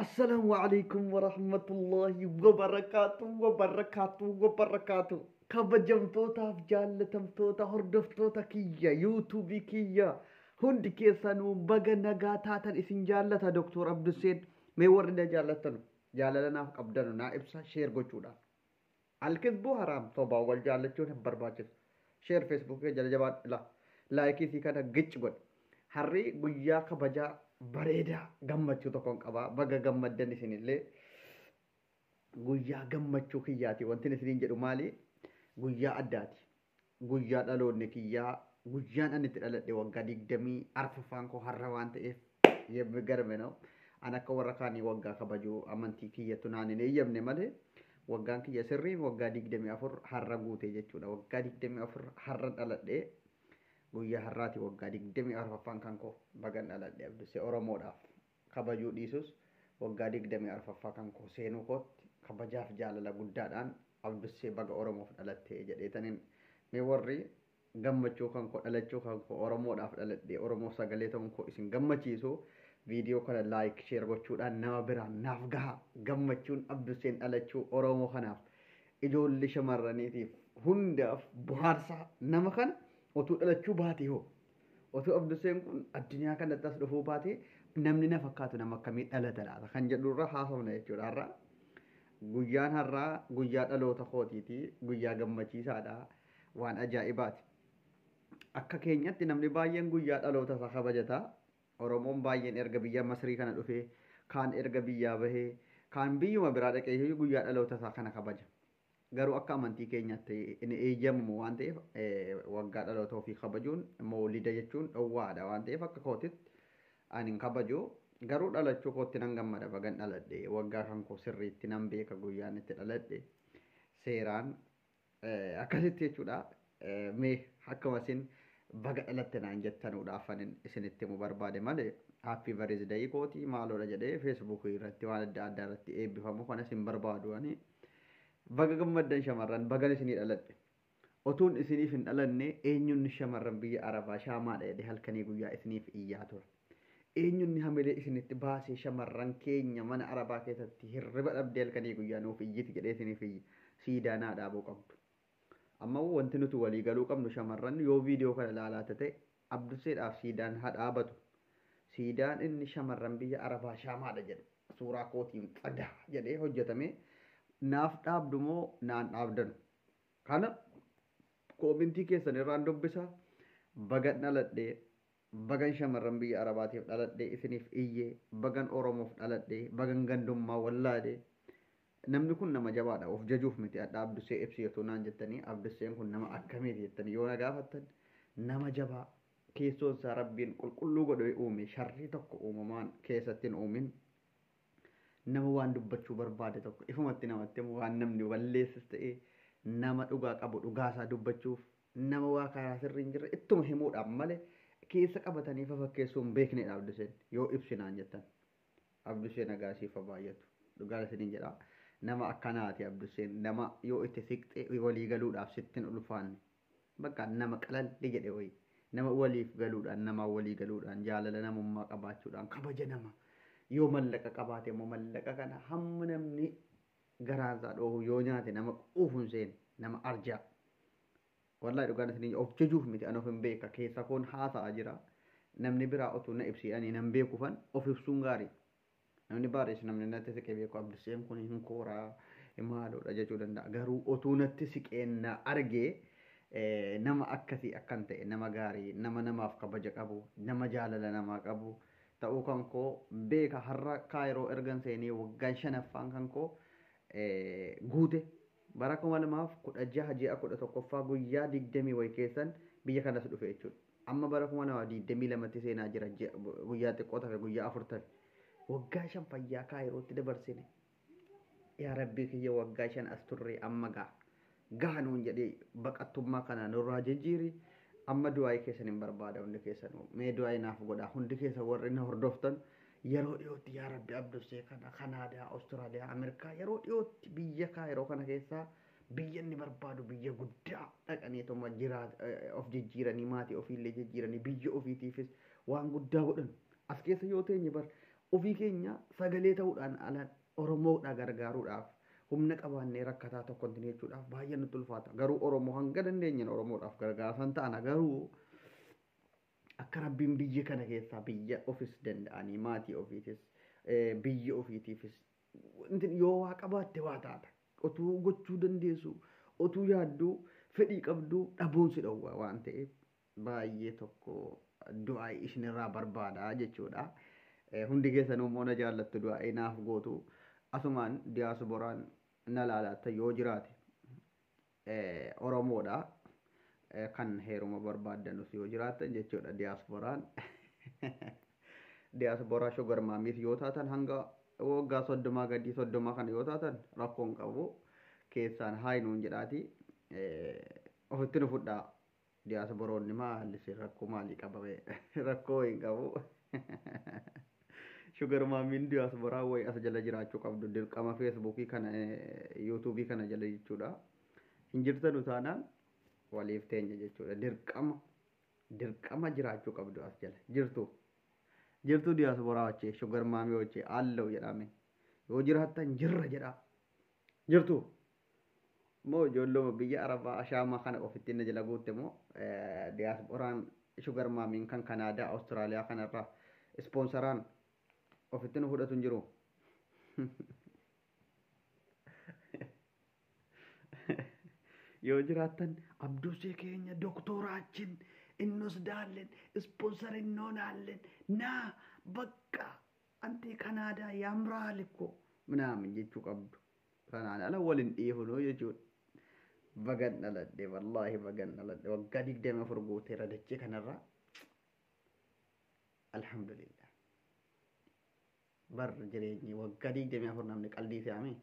Assalaamu alaikum warahmatullahi wabarakaatu wabarakaatu wabarakaatu. Kabajamtootaaf jaallatamtoota hordoftoota kiyya yuutuubii kiyya hundi keessanuu baga nagaa taatan isin jaallata Doktor Abduseen. Mee warri na jaallattanu jaalala naaf qabdanu naa ibsa sheer gochuudhaan. Alkisbuu haraam sobaa wal jaallachuun hin barbaachisu. Sheer feesbuukii jala jabaa laayikii fi kana gic godhe. Harri guyyaa kabajaa bareedaa gammachuu tokkoon qabaa. Baga gammaddan isinillee guyyaa gammachuu kiyyaati. Wanti isiniin jedhu maali? Guyyaa addaati. Guyyaa dhaloonni kiyyaa guyyaan ani itti dhaladhe waggaa 24ffaan koo har'a waan ta'eef yemmi garme noo. An akka warra kaanii waggaa kabajuu amantii kiyyattu naan hin eeyyamne malee waggaan kiyya sirriin waggaa 24 har'a guute jechuudha. Waggaa 24 har'a dhaladhe. Guyyaa har'aati waggaa 24ffaan kan koo bagan dhaladhe Abdusee Oromoodhaaf kabajuu dhiisus waggaa 24ffaa kan koo seenuu kootti kabajaaf jaalala guddaadhaan Abdusee baga Oromoof dhalatte jedheetaniin mee warri gammachuu kan koo dhalachuu kan koo Oromoodhaaf dhaladhe Oromoof sagalee ta'uun koo isin gammachiisu viidiyoo kana laayik sheer gochuudhaan nama biraan naaf gaha. Gammachuun Abduseen dhalachuu Oromoo kanaaf ijoollee shamarraniitiif hundaaf bohaarsaa nama kana otuu dhalachuu baate hoo otuu Abduseen kun addunyaa kanatti as dhufuu baate namni na fakkaatu nama akkamii dhalata laata kan jedhurra haasofna jechuudha. Har'a guyyaan har'aa guyyaa dhaloota kootiiti, guyyaa gammachiisaadha, waan ajaa'ibaati. Akka keenyatti namni baay'een guyyaa dhaloota isaa kabajata. Oromoon baay'een erga biyya Masrii kana dhufee, kaan erga biyyaa bahee, kaan biyyuma biraa dhaqee guyyaa dhaloota isaa kana kabaja. Garuu akka amantii keenyatti inni eeyyamamu waan ta'eef waggaa dhaloota ofii kabajuun moolida jechuun dhowwaadha waan ta'eef akka kootitti ani hin kabaju. Garuu dhalachuu kootti nan gammada, bagan dhaladhe. Waggaa kan koo sirriitti nan beeka guyyaan itti dhaladhe seeraan akkasitti jechuudha. Mee akkuma isin baga dhalatte naan jettanuudhaaf ani isinitti himuu barbaade malee happy birthday kootii maaloodha jedhee feesbuukii irratti waan adda addaa irratti eebbifamu kanas hin barbaadu ani. Baga gammaddan shamarran, bagan isinii dhaladhe. Otuun isiniif hin dhalanne eenyuun shamarran biyya Arabaa shaamaadha jedhee halkanii guyyaa isiniif iyyaa ture. Eenyuun hamilee isinitti baasee shamarran keenya mana Arabaa keessatti hirriba dhabdee halkanii guyyaa nuuf iyyiti jedhee isiniif iyya. Siidaa naa dhaabuu qabdu. Amma wanti nuti walii galuu qabnu shamarran yoo viidiyoo kana ilaalaa ta'e Abduseedhaaf siidaan haa dhaabatu. Siidaan inni shamarran biyya Arabaa shaamaadha jedhe suuraa kootiin xadaa jedhee hojjetame naaf dhaabdu moo naan dhaabdanu? Kana koomintii keessan irraan dubbisa. Bagan dhaladhee, bagan shamarran biyya Arabaatiif dhaladhee isiniif iyyee, bagan Oromoof dhaladhee, bagan gandummaa wallaadee. Namni kun nama jabaadha, of jajuuf miti. Adda Abdusee ibsi yoo naan jettanii Abduseen kun nama akkamiiti jettanii yoo na gaafattan nama jabaa keessoon isaa Rabbiin qulqulluu godhee uume, sharrii tokko uumamaan keessatti hin uumin, nama waan dubbachuu barbaade tokko ifumatti namatti himu, waan namni balleessis ta'e nama dhugaa qabu dhugaasaa dubbachuuf, nama waa karaa sirrii hin jirre ittuma himuudhaan malee keessa qabatanii fafakkeessuu hin beeknedha Abduseen yoo ibsinaan jettan. Abduseen nagaa siif haa baay'atu. Dhugaa isiniin jedha. Nama akkanaati Abduseen. Nama yoo itti siqxe walii galuudhaaf sitti hin ulfaanne. Bakka nama qalalli jedhe wayii. Nama waliif galuudhaan, nama walii galuudhaan, jaalala namummaa qabaachuudhaan, kabaja nama. Yoo mallaqa qabaate immoo mallaqa kana hamma namni garaansaa dhoohu yoo nyaate nama quufu hin seene, nama arjaa. Wallaahi dhugaan isiniin of jajuuf miti, ani of hin beeka. Keessa koon haasa'aa jira. Namni biraa otuu na ibsi ani nan beekufan of ibsuun gaarii. Namni baay'ees namni natti siqee beeku Abduseen kun hin kooraa maaloodha jechuu danda'a. Garuu otuu natti siqeen na argee nama akkasii akkan ta'e, nama gaarii, nama namaaf kabaja qabu, nama jaalala namaa qabu ta'uu kan koo beeka. Har'a Kaayiroo ergan seenee waggaan 5ffaan kan koo guute. Bara 2016 ji'a 11ffaa guyyaa 20 wayi keessan biyya kanas dhufe jechuudha. Amma bara 2022tti seenaa jira, guyyaa xiqqoo tafe, guyyaa 4 tafe. Waggaa 5 fayyaa Kaayirootti dabarsine. Yaa Rabbii kiyya waggaa 5 as turre amma ga'a. Gaha nuun jedhee baqattummaa kana nurraa jijjiiri. Amma du'aayii keessan hin barbaada hundi keessanuu. Mee du'aayii naaf godhaa hundi keessan warri na hordoftan yeroo dhiyootti yaa Rabbi Abdusee kana Kanaadaa, Awustiraaliyaa, Ameerikaa yeroo dhiyootti biyya Kaayiroo kana keessaa biyya inni barbaadu biyya guddaa dhaqaniituma jiraa of jijjiiranii maatii ofiillee jijjiiranii biyya ofiitiifis waan guddaa godhan. As keessa yoo teenye bar Ofii keenya sagalee ta'uudhaan ala Oromoodha gargaaruudhaaf humna qabaannee rakkataa tokko jechuudhaaf baay'ee nutti ulfaata. Garuu Oromoo hanga dandeenyeen Oromoodhaaf gargaarsan ta'ana garuu akka Rabbiin biyya kana keessaa biyya ofis danda'anii maatii ofiitis biyya ofiitiifis yoo waa qabaatte waa taata. Otuu gochuu dandeessu, otuu yaadduu, fedhii qabduu dhabuun si dhowwa waan ta'eef baay'ee tokko du'aa isinirraa barbaada jechuudha. Hundi keessanuu immoo na jaallattu du'aa naaf gootu. Asumaan diyaasbooraan na laalatta yoo jiraate Oromoodha. Kan heeruma barbaaddanus yoo jiraattan jechuudha diyaasbooraan. Diyaasbooraa sugar mommyis yoo taatan hanga waggaa 30 gadii 30 kana yoo taatan rakkoon qabu keessaan hi nuun jedhaati. Ofitti nu fudhaa. Diyaasboroonni maali rakkoo maalii qabame rakkoo hin qabu. Sugar mommyn diyaasporaa wayii as jala jiraachuu qabdu dirqama Facebookii kana YouTubeii kana jala jechuudha. Hin jirtanu taanaan waliif teenya jechuudha. Dirqama dirqama jiraachuu qabdu as jala jirtu. Jirtu diyaasporaa wachee sugar mommy wachee allau jedhame. Yoo jiraattan jirra jedha. Jirtu. Moo ijoolloma biyya Arabaa ashaamaa kana ofitti inni jala guutte moo diyaasporaan sugar mommyn kan Kanaadaa Awustiraaliyaa kanarraa sponsoraan ofitti nu fudhatu hin jiru. Yoo jiraattan Abdusee keenya doktooraachin እንወስዳለን ስፖንሰር እንሆናለን ና በቃ አንተ ካናዳ ያምራል እኮ ምናምን jechuu qabdu. Kanaan ala waliin dhiifnu jechuudha. Bagan dhaladhe wallaahi bagan dhaladhe waggaa 24 guuteera dachee kanarraa. Alhamdulillah. Bar jireenyi waggaa 24 namni qaldii se'ame.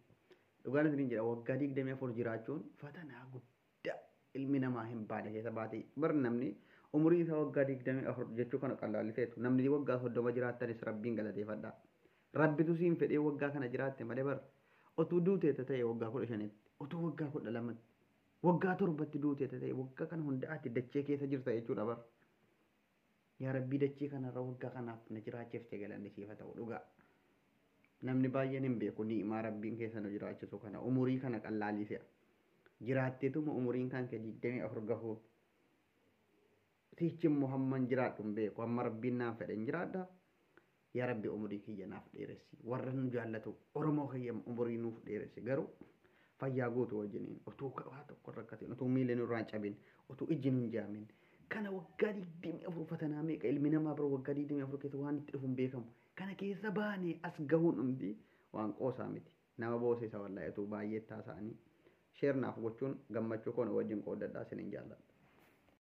Dhugaan isiniin jedha waggaa 24 jiraachuun fatanaa guddaa ilmi namaa hin baane keessa baate. Bar namni umurii isaa waggaa 24 jechuu kana qallaalliseetu namni waggaa 30 jiraattanis Rabbiin galateeffadha. Rabbitu siin fedhee waggaa kana jiraatte malee bar otuu duuteeta ta'e waggaa 15tti otuu waggaa 12tti waggaa 7tti duuteeta ta'e waggaa kana hundaatti dachee keessa jirta jechuudha bar. Yaa Rabbii dachee kanarra waggaa kanaaf na jiraachifte galanni siif haa ta'u dhugaa. Namni baay'een hin beeku ni'imaa Rabbiin keessa nu jiraachisu kana umurii kana qallaallisee jiraatteetuma umuriin kan kee 24 gahuun sichi immoo hamman jiraadhu hin beeku hamma Rabbiin naaf fedhe hin jiraadha. Yaa Rabbi umurii kiyya naaf dheeressi warra nu jaallatu Oromoo kiyya umurii nuuf dheeressi garuu fayyaa guutuu wajjiniin otuu waa tokko rakkatiin otuu miilli nurraa hin cabin otuu ijji nu hin jaamin kana waggaa 24 fatanaa meeqa ilmi namaa bira waggaa 24 keessa waan itti dhufu hin beekamu kana keessa baanee as gahuun hundi waan qoosaa miti nama boosisa wallaahi otuu baay'ee taasa'anii share naaf gochuun gammachuu koon wajjin qooddadhaa isiniin jaalladha.